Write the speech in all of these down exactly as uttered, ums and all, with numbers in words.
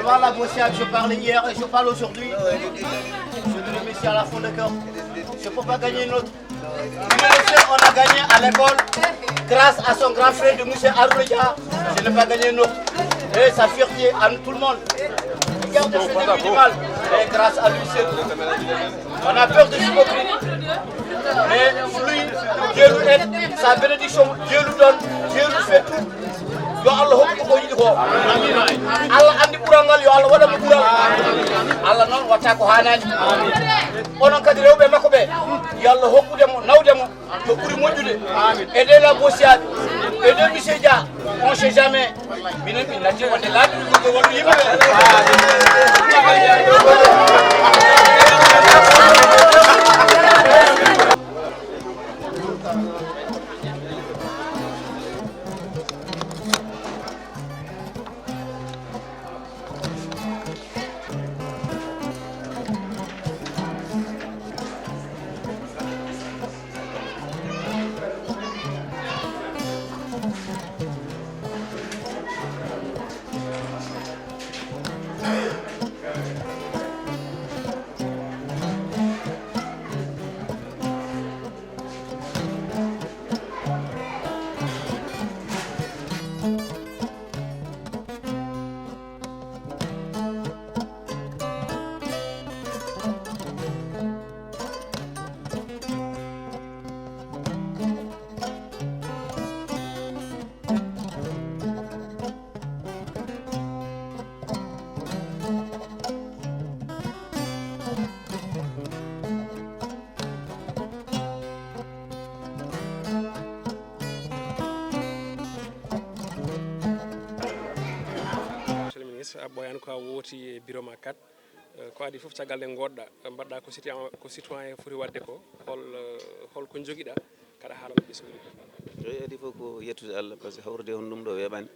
Voilà, Bossiac, je parlais hier et je parle aujourd'hui. Je te remercie à la fond de cœur. Je ne peux pas gagner une autre. Mais le seul, on a gagné à l'école grâce à son grand frère de monsieur Arouna Dia. Je n'ai pas gagné une autre. Et sa fierté à nous, tout le monde. Regarde, je faisais minimal. Et grâce à lui, c'est tout. On a peur des hypocrites. Mais lui, Dieu nous aide, sa bénédiction, Dieu nous donne, Dieu nous fait tout. Yo Allah hokku ko yiɗi ko. Allah andi ɓural ngal, yo Allah waɗan mo ɓural. Allah noon watta ko haanani. Onon kadi rewɓe makko ɓe, yo Allah hokkude mo, nawde mo ko ɓuri moƴƴude. Aidez la Bossiac, aidez monsieur Dia, on sait jamais. Minen min natti wonde laabi ɗum ko wonde yimɓe. Monsieur le ministre, a ɓooyaani ko a wooti e bureau ma kat. Eh, ko adii fof, caggal nde ngootɗa, mbaɗɗa ko citoyen, ko citoyen foti waɗde ko, hol, eh, hol ko njogiɗa, kaɗa haalana ɓe suuɗi? Eyi, adii fof ko yettude Allah, par ce que hawrude e hono ɗum ɗo weeɓaani.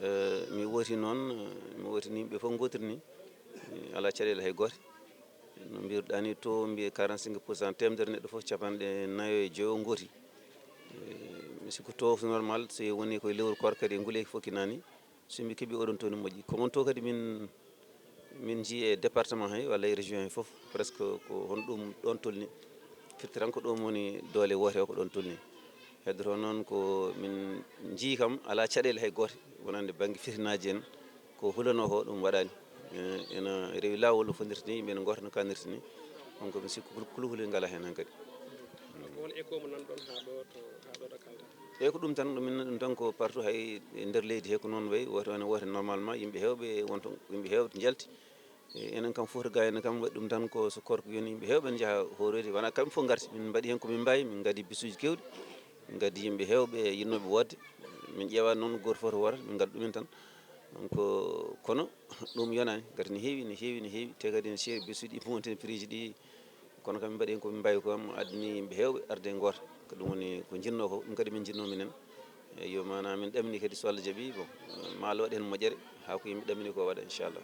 Eh, mi wooti noon, eh, mi wooti ni yimɓe fof ngootiri ni, eh, alaa caɗeele hay gooto. No mbiruɗaa ni, to mbiye quarante-cinq pour cent, teemedere neɗɗo fof, capanɗe nayo e joyo ngooti. Eh, mi sikku to normal, so woni koye lewru koor kadi e nguleeki fof kinaani. So min keɓii oɗon taux ne moƴƴi. Ko on taux kadi min, min njii e département he walla e région he fof, presque ko hono ɗum ɗon tolni. Firti tan ko ɗum woni doole woote o ko ɗon tolni. Heddoto noon ko min njii kam alaa caɗeele hay goote, wonande bannge fitinaaji en, ko hulanoo ko ɗum waɗaani. Eh, ena rewi laawol no fotndirta ni, yimɓe ene ngoota no kaanirta ni. Donc mi sikku kul-, kulhuli ngalaa heen hankadi. Ko won écho mo nanɗon haa ɗo to, haa ɗo ɗo kalɗen? Eyi, ko ɗum tan, ɗum min ɗum tan ko partout, hay e nder leydi he ko noon wayi, woote ene woote normalement, yimɓe heewɓe won toon, yimɓe heewɓe njalti. E enen kam Fuuta Gayna kam waɗi ɗum tan ko so koorka yoni yimɓe heewɓe ne njaha hooroyde, wonaa kamɓe fof ngarti, min mbaɗi heen ko min mbaawi, min ngaddi bisuuji keewɗi, min ngaddi yimɓe heewɓe yiɗnooɓe wootde, min ƴeewa noon gooto fof to woota, min ngadda ɗumen tan. Donc, kono ɗum yonaani, ngati ne heewi, ne heewi, ne heewi, te kadi ene seeri bisuuji ɗi fof wonti heen, prix ji ɗi. Kono kam min mbaɗi heen ko min mbaawi ko, am addani yimɓe heewɓe arde e ngoota. Ko ɗum woni ko njinnoo ko, ɗum kadi min njinnoo minen. Eyi, yo maanaam min ɗamini kadi so Allah jaɓii, bon, ma Allah waɗ heen moƴƴere, haa ko yimɓe ɗamini ko waɗa, inchallah.